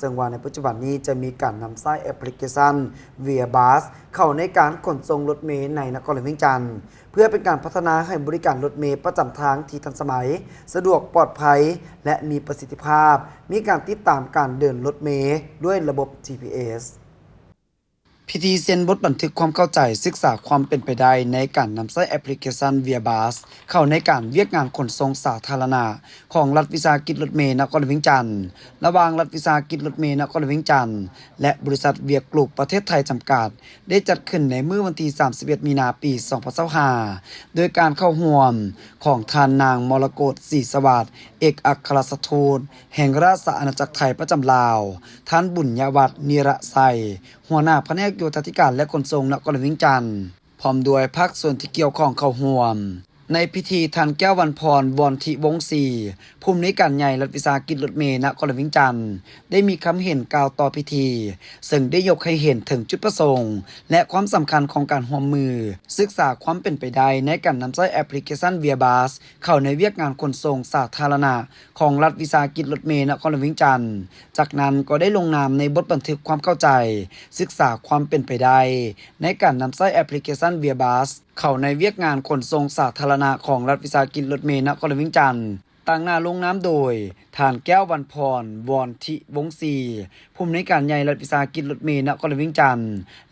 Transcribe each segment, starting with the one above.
ເຊິ່ງວ່າໃນປັດຈຸບັນນີ້ຈະມີການນຳໃຊ້ແອັບພລິເຄຊັນ Via Bus ເຂົ້າໃນການຂົນສົ່ງລົດເມໃນນະຄອນຫຼວງວຽງຈັນ ເພື່ອເປັນການພັດທະນາໃຫ້ບໍລິການລົດເມປະຈຳທາງທີ່ທັນສະໄໝ, ສະດວກ, ປອດໄພ ແລະ ມີປະສິດທິພາບ, ມີການຕິດຕາມການເດີນລົດເມດ້ວຍລະບົບ ຈີພີເອສ. ພິທີເຊັນບົດບັນທຶກຄວາມເຂົ້າໃຈສຶກສາຄວາມເປັນໄປໄດ້ໃນການນຳໃຊ້ແອັບພລິເຄຊັນ Via Bus ເຂົ້າໃນການວຽກງານຂົນສົ່ງສາທາລະນະຂອງລັດວິສາຫະກິດລົດເມນະຄອນຫຼວງວຽງຈັນ ລະຫວ່າງລັດວິສາຫະກິດລົດເມນະຄອນຫຼວງວຽງຈັນ ແລະ ບໍລິສັດ Via Group ປະເທດໄທ ຈຳກັດ ໄດ້ຈັດຂຶ້ນໃນມື້ວັນທີ ສາມສິບເອັດ ມີນາ ປີ ສອງພັນຊາວຫ້າ ໂດຍການເຂົ້າຮ່ວມຂອງທ່ານນາງ ມໍລະກົດ ສີສະຫວັດ ເອກອັກຄະລັດຖະທູດແຫ່ງລາຊະອານາຈັກໄທປະຈຳລາວ, ທ່ານ ບຸນຍະວັດ ນິລະໄຊ ຫົວໜ້າພະແນກໂຍທາທິການ ແລະ ຂົນສົ່ງນະຄອນຫຼວງວຽງຈັນ ພ້ອມດ້ວຍພາກສ່ວນທີ່ກ່ຽວຂ້ອງເຂົ້າຮ່ວມ. ໃນພິທີ ທ່ານ ແກ້ວວັນພອນ ວອນທິວົງສີ ຜູ້ອຳນວຍການໃຫຍ່ລັດວິສາຫະກິດລົດເມນະຄອນຫຼວງວຽງຈັນ ໄດ້ມີຄຳເຫັນກ່າວຕໍ່ພິທີ, ເຊິ່ງໄດ້ຍົກໃຫ້ເຫັນເຖິງຈຸດປະສົງ ແລະ ຄວາມສຳຄັນຂອງການຮ່ວມມືສຶກສາຄວາມເປັນໄປໄດ້ໃນການນຳໃຊ້ແອັບພລິເຄຊັນ Via Bus ເຂົ້າໃນວຽກງານຂົນສົ່ງສາທາລະນະຂອງລັດວິສາຫະກິດລົດເມນະຄອນຫຼວງວຽງຈັນ. ຈາກນັ້ນກໍໄດ້ລົງນາມໃນບົດບັນທຶກຄວາມເຂົ້າໃຈ ສຶກສາຄວາມເປັນໄປໄດ້ໃນການນຳໃຊ້ແອັບພລິເຄຊັນ Via Bus ເຂົ້າໃນວຽກງານຂົນສົ່ງສາທາລະນະຂອງລັດວິສາຫະກິດລົດເມນະຄອນຫຼວງວຽງຈັນ, ຕາງໜ້າລົງນາມໂດຍ ທ່ານ ແກ້ວວັນພອນ ວອນທິວົງສີ ຜູ້ອຳນວຍການໃຫຍ່ລັດວິສາຫະກິດລົດເມນະຄອນຫຼວງວຽງຈັນ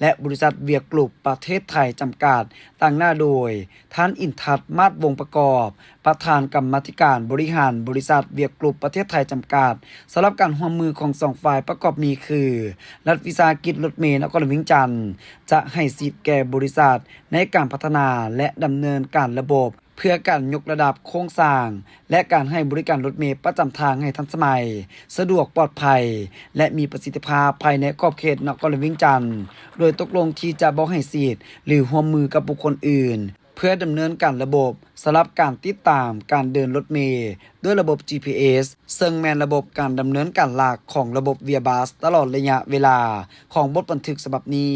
ແລະ ບໍລິສັດ Via Group ປະເທດໄທ ຈຳກັດ, ຕາງໜ້າໂດຍ ທ່ານ ອິນທັດ ມາດວົງປະກອບ ປະທານກຳມາທິການບໍລິຫານບໍລິສັດ Via Group ປະເທດໄທ ຈຳກັດ. ສຳລັບການຮ່ວມມືຂອງສອງຝ່າຍປະກອບມີຄື ລັດວິສາຫະກິດລົດເມນະຄອນຫຼວງວຽງຈັນ ຈະໃຫ້ສິດແກ່ບໍລິສັດໃນການພັດທະນາ ແລະ ດຳເນີນການລະບົບ ເພື່ອການຍົກລະດັບໂຄງສ້າງ ແລະ ການໃຫ້ບໍລິການລົດເມປະຈຳທາງໃຫ້ທັນສະໄໝ, ສະດວກ, ປອດໄພ ແລະ ມີປະສິດທິພາບພາຍໃນຂອບເຂດນະຄອນຫຼວງວຽງຈັນ, ໂດຍຕົກລົງທີ່ຈະບໍ່ໃຫ້ສິດ ຫຼື ຮ່ວມມືກັບບຸກຄົນອື່ນ ເພື່ອດຳເນີນການລະບົບສຳລັບການຕິດຕາມການເດີນລົດເມດ້ວຍລະບົບ ຈີພີເອສ ເຊິ່ງແມ່ນລະບົບການດຳເນີນການຫຼັກຂອງລະບົບ Via Bus ຕະຫຼອດໄລຍະເວລາຂອງບົດບັນທຶກສະບັບນີ້.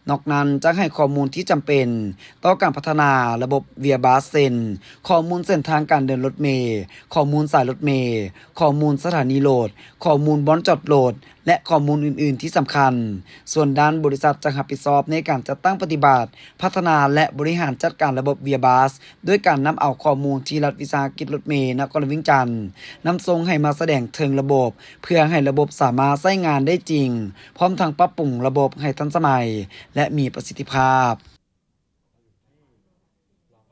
ນອກນັ້ນຈະໃຫ້ຂໍ້ມູນທີ່ຈຳເປັນຕໍ່ການພັດທະນາລະບົບ Via Bus ເຊັ່ນ ຂໍ້ມູນເສັ້ນທາງການເດີນລົດເມ, ຂໍ້ມູນສາຍລົດເມ, ຂໍ້ມູນສະຖານີລົດ, ຂໍ້ມູນບ່ອນຈອດລົດ ແລະ ຂໍ້ມູນອື່ນໆທີ່ສຳຄັນ. ສ່ວນດ້ານບໍລິສັດຈະຮັບຜິດຊອບໃນການຈັດຕັ້ງປະຕິບັດ, ພັດທະນາ ແລະ ບໍລິຫານຈັດການລະບົບ Via Bus ດ້ວຍການນຳເອົາຂໍ້ມູນທີ່ລັດວິສາຫະກິດລົດເມນະຄອນຫຼວງວຽງຈັນ ນຳສົ່ງໃຫ້ມາສະແດງເຖິງລະບົບ ເພື່ອໃຫ້ລະບົບສາມາດໃຊ້ງານໄດ້ຈິງ, ພ້ອມທັງປັບປຸງລະບົບໃຫ້ທັນສະໄໝ ແລະ ມີປະສິດທິພາບ.